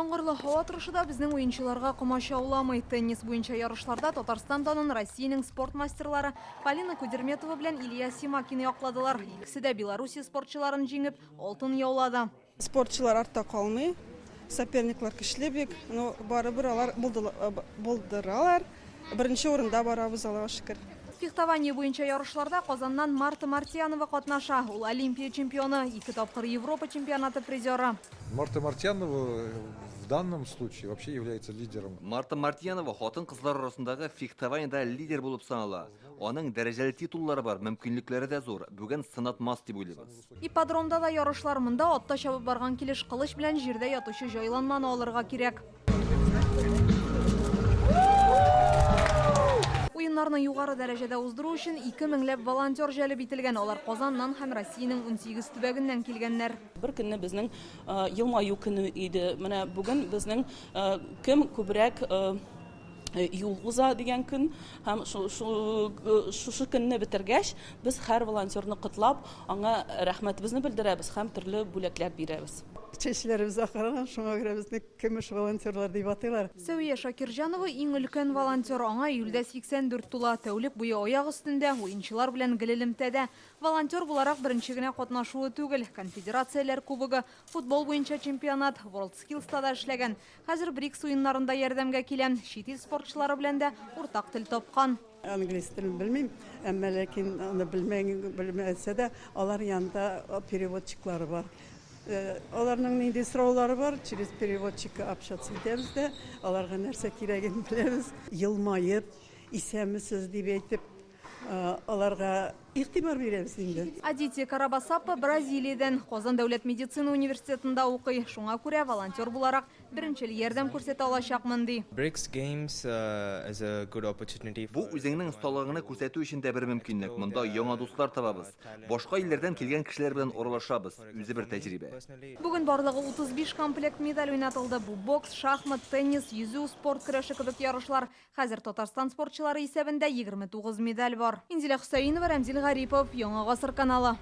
Яңгырлы һава торышы да безнең уенчыларга комачауламый. Теннис буенча ярышларда Татарстан данын Россиянең спорт мастерлары Полина Кудерметова белән Илья Симакин якладылар. Икесе дә Белоруссия спортчыларын җиңеп, алтын яулады. Спортчылар артта калмый. Соперниклар көчле бик, но барыбер алар булдыралар. Беренче урында барабыз, Аллага шөкер. Фехтование буенча ярышларда Казаннан Марта Мартьянова катнаша. Ул Олимпия чемпионы, ике тапкыр Европа чемпионаты призеры. Марта Мартьянова в данном случае вообще является лидером. Марта Мартьянова хатын-кызлар арасындагы фехтованиедә лидер булып санала. Аның дәрәҗәле титуллары бар, мөмкинлекләре дә зур. Бүген сынатмас дип уйлыйбыз. Ипподромда да ярышлар. Монда атта чабып барган килеш кылыч белән җирдә ятучы җайланманы алырга кирәк. Уеннарны югары дәрәҗәдә уздыру өчен ике меңләп волонтер җәлеп ителгән. Алар Казаннан һәм Россиянең 18 төбәгеннән килгәннәр. Бер көнне безнең елмаю көне иде. Менә бүген безнең кем күбрәк юл уза дигән көн һәм шушы көнне бетергәч, без һәр волонтерны котлап, аңа рәхмәтебезне белдерәбез һәм төрле бүләкләр бирәбез. Чәчләребез акарган, шуңа күрә безне көмеш волонтерлар дип атыйлар. Сәвия Шакирҗанова иң өлкән волонтер, аңа июльдә 84 тула. Тәүлек буе аяк өстендә, уенчылар белән гел элемтәдә. Волонтер буларак беренче генә катнашуы түгел. Конфедерацияләр кубогы, футбол буенча чемпионат, WorldSkills та да эшләгән. Хәзер БРИКС уеннарында ярдәмгә килә. Чит ил спортчылары белән дә уртак тел тапкан. Английс телен белмим, әмма ләкин аны белмәсә дә, алар янында переводчиклары бар. Аларның нинди сораулары бар, через переводчика общаться итәбез дә, аларга нәрсә кирәген беләбез. Елмаеп, исәнмесез дип әйтеп, Аларга игътибар бирәбез инде. Адития Карабасаппа Бразилиядән, Казан дәүләт медицина университетында укый. Шуңа күрә волонтер буларак беренчел ярдәм күрсәтә алачакмын, ди. BRICS Games is a good opportunity Бу for үзеңнең осталыгыңны күрсәтү өчен дә бер мөмкинлек. Монда яңа дуслар табабыз. Башка илләрдән килгән кешеләр белән аралашабыз. Үзе бер тәҗрибә. Бүген барлыгы 35 комплект медаль уйнатылды. Бу бокс, шахмат, теннис, йөзү, спорт көрәше кебек ярышлар. Хәзер Татарстан спортчылары исәбендә 29 медаль бар. Инзилә Хөсәенова, Рәмзил Гарипов, Яңа Гасыр каналы.